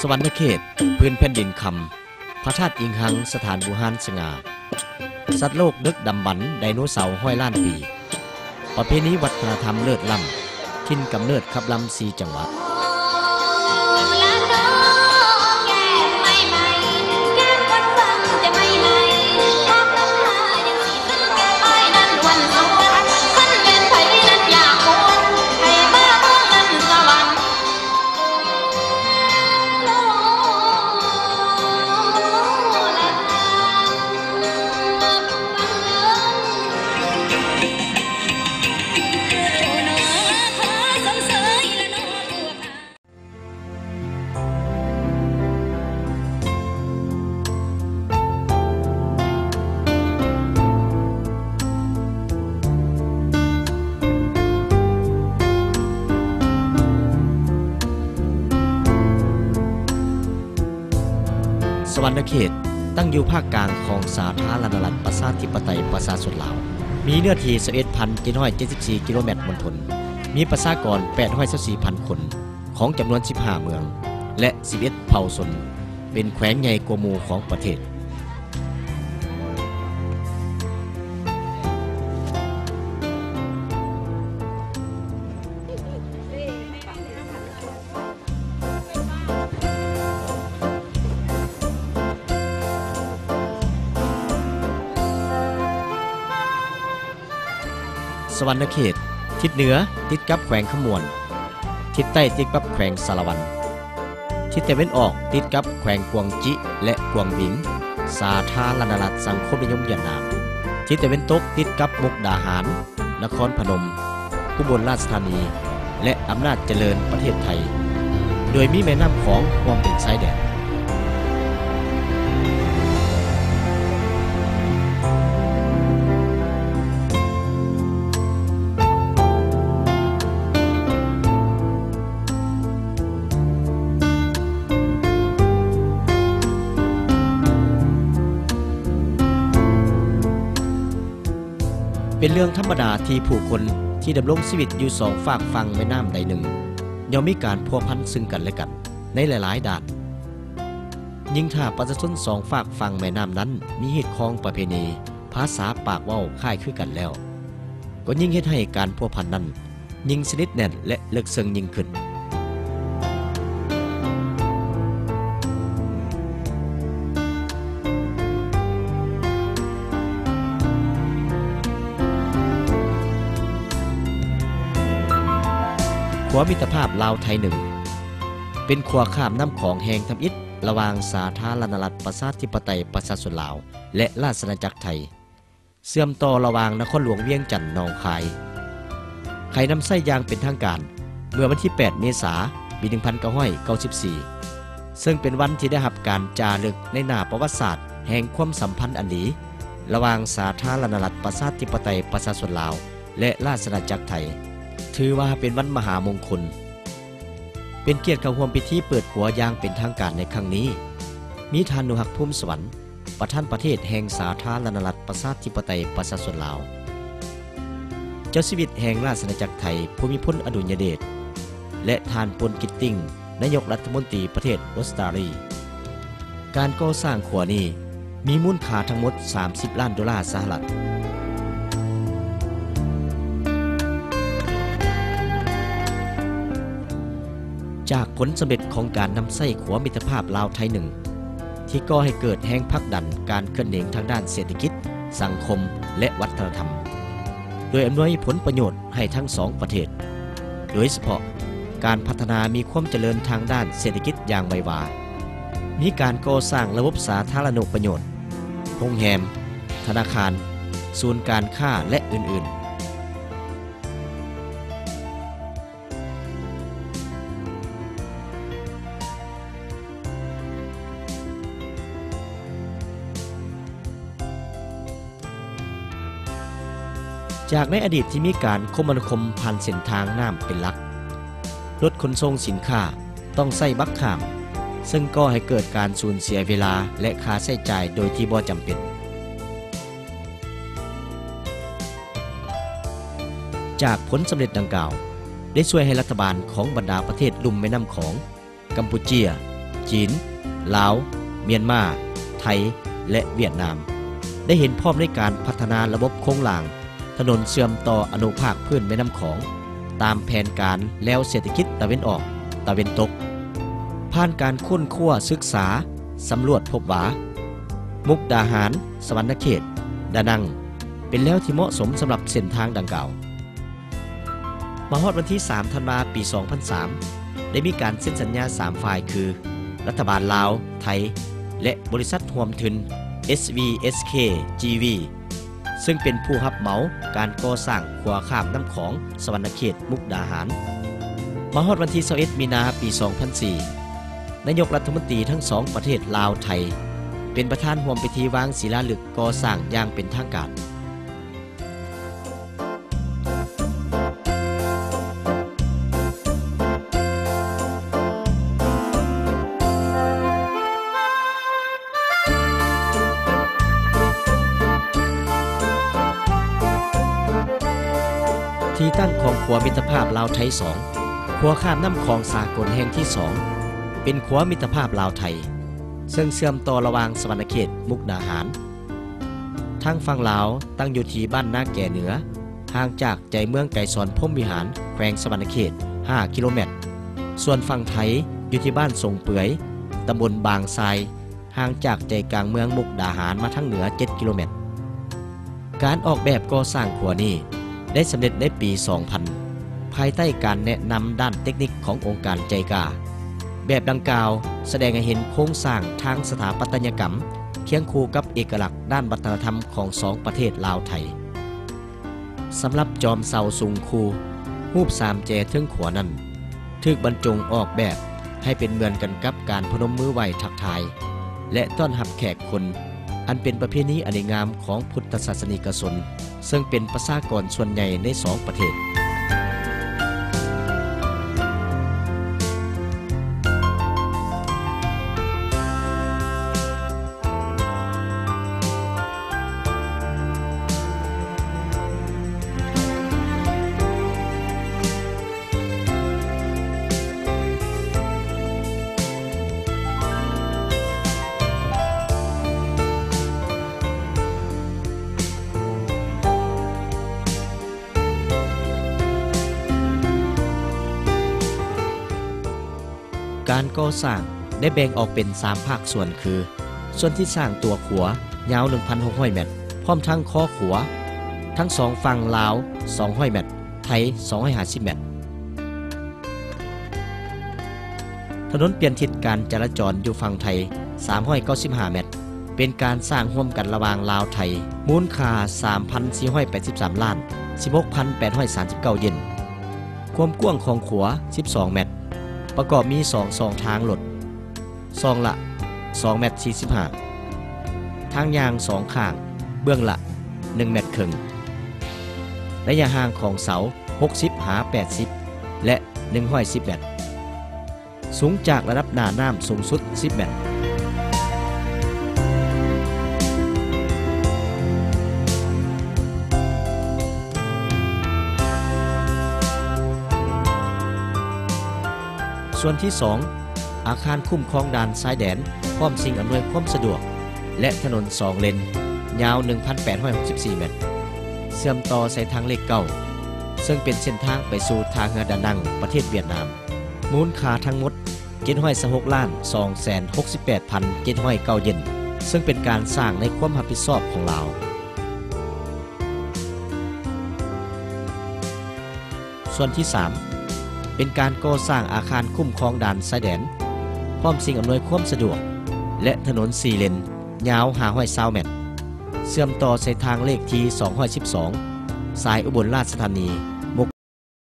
ສະຫວັນນະເຂດ ພື້ນແຜ່ນດິນຄຳ ພະທາດອີງຮັງ ສະຖານບູຮານສະຫງ່າ ສັດໂລກດຶກດຳບັນ ໄດໂນເສົາຮ້ອຍລ້ານປີ ປະເພນີວັດທະນະທຳເລີດລ້ຳ ຖິ່ນກຳເນີດຂັບລຳສີ່ຈັງຫວັດ. ສະຫວັນນະເຂດ ຕັ້ງຢູ່ພາກກາງຂອງສາທາລະນະລັດ ປະຊາທິປະໄຕ ປະຊາຊົນລາວ, ມີເນື້ອທີ່ຊາວເອັດພັນເຈັດຮ້ອຍເຈັດສິບສີ່ກິໂລແມັດມົນທົນ, ມີປະຊາກອນແປດຮ້ອຍຊາວສີ່ພັນຄົນ ຂອງຈຳນວນສິບຫ້າເມືອງ ແລະ ສິບເອັດເຜົ່າຊົນ, ເປັນແຂວງໃຫຍ່ກວ່າໝູ່ຂອງປະເທດ. ສະຫວັນນະເຂດ ທິດເໜືອຕິດກັບແຂວງຄຳມ່ວນ, ທິດໃຕ້ຕິດກັບແຂວງສາລະວັນ, ທິດຕາເວັນອອກຕິດກັບແຂວງກວາງຈິ ແລະ ກວາງບິງ ສາທາລະນະລັດສັງຄົມນິຍົມຫວຽດນາມ, ທິດຕາເວັນຕົກຕິດກັບມຸກດາຫານ, ນະຄອນພະນົມ, ອຸບົນລາຊະທານີ ແລະ ອຳນາດຈະເລີນປະເທດໄທ, ໂດຍມີແມ່ນ້ຳຂອງຮ່ວມເປັນຊາຍແດນ. ເປັນເລື່ອງທຳມະດາທີ່ຜູ້ຄົນທີ່ດຳລົງຊີວິດຢູ່ສອງຟາກຝັ່ງແມ່ນ້ຳໃດໜຶ່ງ ຍ່ອມມີການພົວພັນຊຶ່ງກັນແລະກັນໃນຫຼາຍໆດ້ານ. ຍິ່ງຖ້າປະຊາຊົນສອງຟາກຝັ່ງແມ່ນ້ຳນັ້ນມີຮີດຄອງປະເພນີ, ພາສາ, ປາກເວົ້າຄ້າຍຄືກັນແລ້ວ, ກໍຍິ່ງເຮັດໃຫ້ການພົວພັນນັ້ນ ຍິ່ງສະໜິດແໜ້ນ ແລະ ເລິກເຊິ່ງຍິ່ງຂຶ້ນ. ຂົວມິດຕະພາບລາວໄທໜຶ່ງ ເປັນຂົວຂ້າມນ້ຳຂອງແຫ່ງທຳອິດ ລະຫວ່າງສາທາລະນະລັດ ປະຊາທິປະໄຕ ປະຊາຊົນລາວ ແລະ ລາຊະອານາຈັກໄທ. ເຊື່ອມຕໍ່ລະຫວ່າງນະຄອນຫຼວງວຽງຈັນ ໜອງຄາຍ, ໄຂນຳໃຊ້ຢ່າງເປັນທາງການເມື່ອວັນທີແປດ ເມສາ ປີໜຶ່ງພັນເກົ້າຮ້ອຍເກົ້າສິບສີ່ ເຊິ່ງເປັນວັນທີ່ໄດ້ຮັບການຈາລຶກໃນໜ້າປະຫວັດສາດແຫ່ງຄວາມສຳພັນອັນດີ ລະຫວ່າງສາທາລະນະລັດ ປະຊາທິປະໄຕ ປະຊາຊົນລາວ ແລະ ລາຊະອານາຈັກໄທ, ຖືວ່າເປັນວັນມະຫາມົງຄົນ. ເປັນກຽດເຂົ້າຮ່ວມພິທີເປີດຂົວຢ່າງເປັນທາງການໃນຄັ້ງນີ້ ມີທ່ານ ໜູຮັກ ພູມສະຫວັນ ປະທານປະເທດແຫ່ງສາທາລະນະລັດ ປະຊາທິປະໄຕ ປະຊາຊົນລາວ, ເຈົ້າຊີວິດແຫ່ງລາຊະອານາຈັກໄທ ພູມິພົນ ອະດຸນຍະເດດ ແລະ ທ່ານ ປົນ ກິດຕິງ ນາຍົກລັດຖະມົນຕີປະເທດອົດສະຕາລີ. ການກໍ່ສ້າງຂົວນີ້ມີມູນຄ່າທັງໝົດສາມສິບລ້ານໂດລາສະຫະລັດ. ຈາກຜົນສຳເລັດຂອງການນຳໃຊ້ຂົວມິດຕະພາບລາວໄທໜຶ່ງ ທີ່ກໍ່ໃຫ້ເກີດແຮງຜັກດັນການເຄື່ອນເໜັງທາງດ້ານເສດຖະກິດ, ສັງຄົມ ແລະ ວັດທະນະທຳ, ໂດຍອຳນວຍຜົນປະໂຫຍດ ໃຫ້ທັງສອງປະເທດ, ໂດຍສະເພາະການພັດທະນາມີຄວາມຈະເລີນທາງດ້ານເສດຖະກິດຢ່າງໄວວາ, ມີການກໍ່ສ້າງລະບົບສາທາລະນຸປະໂຫຍດ, ໂຮງແຮມ, ທະນາຄານ, ສູນການຄ້າ ແລະ ອື່ນໆ. ຈາກໃນອະດີດທີ່ມີການຄົມມະນາຄົມຜ່ານເສັ້ນທາງນ້ຳເປັນຫຼັກ, ລົດຂົນສົ່ງສິນຄ້າຕ້ອງໃຊ້ບັກຂ້າມ, ເຊິ່ງກໍ່ໃຫ້ເກີດການສູນເສຍເວລາ ແລະ ຄ່າໃຊ້ຈ່າຍໂດຍທີ່ບໍ່ຈຳເປັນ. ຈາກຜົນສຳເລັດດັ່ງກ່າວ ໄດ້ຊ່ວຍໃຫ້ລັດຖະບານຂອງບັນດາປະເທດລຸ່ມແມ່ນ້ຳຂອງ ກຳປູເຈຍ, ຈີນ, ລາວ, ມຽນມາ, ໄທ ແລະ ຫວຽດນາມ ໄດ້ເຫັນພ້ອມໃນການພັດທະນາລະບົບໂຄງລ່າງ ຖະໜົນເຊື່ອມຕໍ່ອະນຸພາກພື້ນແມ່ນ້ຳຂອງ ຕາມແຜນການແລວເສດຖະກິດຕາເວັນອອກ, ຕາເວັນຕົກ. ຜ່ານການຄົ້ນຄວ້າ, ສຶກສາ, ສຳຫຼວດພົບວ່າ ມຸກດາຫານ, ສະຫວັນນະເຂດ, ດານັງ ເປັນແລວທີ່ເໝາະສົມສຳລັບເສັ້ນທາງດັ່ງກ່າວ. ມາຮອດວັນທີສາມ ທັນວາ ປີສອງພັນສາມ ໄດ້ມີການເຊັນສັນຍາສາມຝ່າຍ ຄື ລັດຖະບານລາວ, ໄທ ແລະ ບໍລິສັດຮ່ວມທຶນ ເອສ ວີ ເອສ ເຄ ຈີ ວີ ເຊິ່ງເປັນຜູ້ຮັບເໝົາການກໍ່ສ້າງຂົວຂ້າມນ້ຳຂອງ ສະຫວັນນະເຂດ, ມຸກດາຫານ. ມາຮອດວັນທີຊາວເອັດ ມີນາ ປີສອງພັນສີ່ ນາຍົກລັດຖະມົນຕີທັງສອງປະເທດລາວ-ໄທ ເປັນປະທານຮ່ວມພິທີວາງສີລາລຶກກໍ່ສ້າງຢ່າງເປັນທາງການ. ທີ່ຕັ້ງຂອງຂົວມິດຕະພາບລາວ-ໄທສອງ ຂົວຂ້າມນ້ຳຂອງສາກົນແຫ່ງທີສອງ ເປັນຂົວມິດຕະພາບລາວ-ໄທ ເຊິ່ງເຊື່ອມຕໍ່ລະຫວ່າງສະຫວັນນະເຂດ ມຸກດາຫານ ທາງຝັ່ງລາວຕັ້ງຢູ່ທີ່ບ້ານນາແກເໜືອ ຫ່າງຈາກໃຈເມືອງໄກສອນພົມວິຫານ ແຂວງສະຫວັນນະເຂດ ຫ້າກິໂລແມັດ, ສ່ວນຝັ່ງໄທຢູ່ທີ່ບ້ານສົງເປືອຍ ຕຳບົນບາງຊາຍ ຫ່າງຈາກໃຈກາງເມືອງມຸກດາຫານມາທາງເໜືອ ເຈັດກິໂລແມັດ. ການອອກແບບກໍ່ສ້າງຂົວນີ້ໄດ້ສຳເລັດໃນປີສອງພັນ ພາຍໃຕ້ການແນະນຳດ້ານເຕັກນິກຂອງອົງການໄຈກາ. ແບບດັ່ງກ່າວສະແດງໃຫ້ເຫັນໂຄງສ້າງທາງສະຖາປັດຕະຍະກຳ ຄຽງຄູ່ກັບເອກະລັກດ້ານວັດທະນະທຳຂອງສອງປະເທດລາວ-ໄທ. ສຳລັບຈອມເສົາສູງຄູ່ ຮູບສາມແຈເທິງຂົວນັ້ນ ຖືກບັນຈົງອອກແບບໃຫ້ເປັນເໝືອນກັນກັບການພະນົມມືໄຫວ້ທັກທາຍ ແລະ ຕ້ອນຮັບແຂກຄົນ ອັນເປັນປະເພນີອັນດີງາມຂອງພຸດທະສາສະນິກະຊົນ ເຊິ່ງເປັນປະຊາກອນສ່ວນໃຫຍ່ໃນສອງປະເທດ. ການກໍ່ສ້າງໄດ້ແບ່ງອອກເປັນສາມພາກສ່ວນຄື ສ່ວນທີ່ສ້າງຕົວຂົວຍາວໜຶ່ງພັນຫົກຮ້ອຍແມັດ ພ້ອມທັງຄໍຂົວ ທັງສອງຝັ່ງລາວສອງຮ້ອຍແມັດ ໄທສອງຮ້ອຍຫ້າສິບແມັດ. ຖະໜົນປ່ຽນທິດການຈະລາຈອນຢູ່ຝັ່ງໄທສາມຮ້ອຍເກົ້າສິບຫ້າແມັດ ເປັນການສ້າງຮ່ວມກັນລະຫວ່າງລາວ-ໄທ ມູນຄ່າສາມພັນສີ່ຮ້ອຍແປດສິບສາມລ້ານສິບຫົກພັນແປດຮ້ອຍສາມສິບເກົ້າເຢນ. ຄວາມກວ້າງຂອງຂົວສິບສອງແມັດ ປະກອບມີສອງຊ່ອງທາງລົດ ຊ່ອງລະສອງແມັດສີ່ສິບຫ້າ, ທາງຍ່າງສອງຂ້າງເບື້ອງລະໜຶ່ງແມັດເຄິ່ງ, ໄລຍະຫ່າງຂອງເສົາຫົກສິບຫາແປດສິບ ແລະ ໜຶ່ງຮ້ອຍສິບແມັດ. ສູງຈາກລະດັບໜ້ານ້ຳສູງສຸດສິບແມັດ. ສ່ວນທີສອງ ອາຄານຄຸ້ມຄອງດ່ານຊາຍແດນ ພ້ອມສິ່ງອຳນວຍຄວາມສະດວກ ແລະ ຖະໜົນສອງເລນ ຍາວໜຶ່ງພັນແປດຮ້ອຍຫົກສິບສີ່ແມັດ ເຊື່ອມຕໍ່ໃສ່ທາງເລກເກົ້າ ເຊິ່ງເປັນເສັ້ນທາງໄປສູ່ທ່າເຮືອດານັງ ປະເທດຫວຽດນາມ. ມູນຄ່າທັງໝົດເຈັດຮ້ອຍຊາວຫົກລ້ານສອງແສນຫົກສິບແປດພັນເຈັດຮ້ອຍເກົ້າເຢນ ເຊິ່ງເປັນການສ້າງໃນຄວາມຮັບຜິດຊອບຂອງລາວ. ສ່ວນທີສາມ ເປັນການກໍ່ສ້າງອາຄານຄຸ້ມຄອງດ່ານຊາຍແດນ ພ້ອມສິ່ງອຳນວຍຄວາມສະດວກ ແລະ ຖະໜົນສີ່ເລນ ຍາວຫ້າຮ້ອຍຊາວແມັດ ເຊື່ອມຕໍ່ໃສ່ທາງເລກທີສອງຮ້ອຍສິບສອງ ສາຍອຸບົນລາຊະທານີ